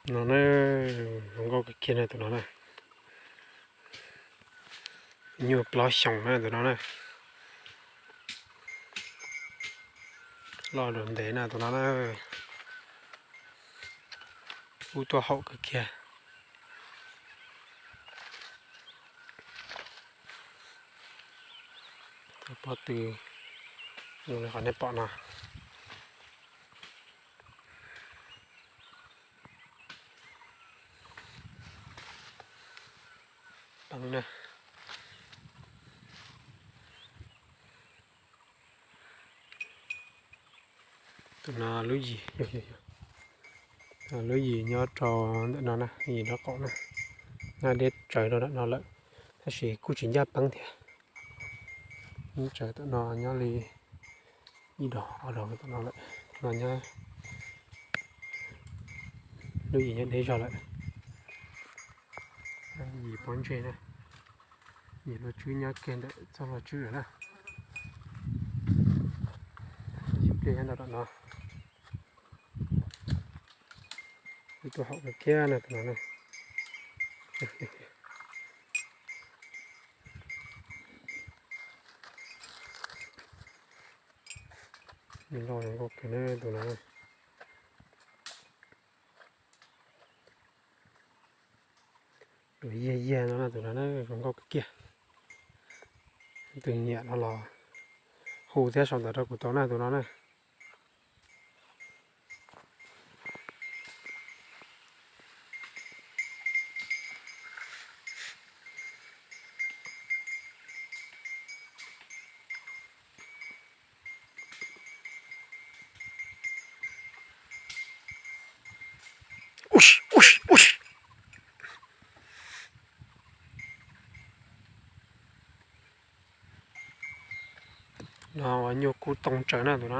No na, zoo nkauj kawg kiag na tus no na. Nyuaj plaub xyoos na tus no na. Loj ntev na tus no na. Kub tuaj haum kawg kiag. Pob tw zoo li qhov nej pom no. Peeb na. Tus no lub yim, lub yim nyob rau ntawm no na, yim nraub qaum na. Nyob deb tsawv rau ntawm no lawm, tab sis kuj tsis ncaj peeb thiab. Nyob tsawv tom no nyob li ib dos ob dos tom no lawm. No nyob lub yim nyob deb zog lawm. Yim pob ntseg na, yim luag tswb nyob kiag ntawm txoj luag tswb lawm na. Yim pliaj nyob ntawm no. Kuj tuaj haum kawg kiag na tus no na. Loj zoo nkauj kawg na tus no. Tus yag yag no na tus no na zoo nkauj kawg kiag. Tus nyiam no los hu thiab sau ntawv rau kuv tau na tus no na. No ua nyuj kub toog tsawv na tus no.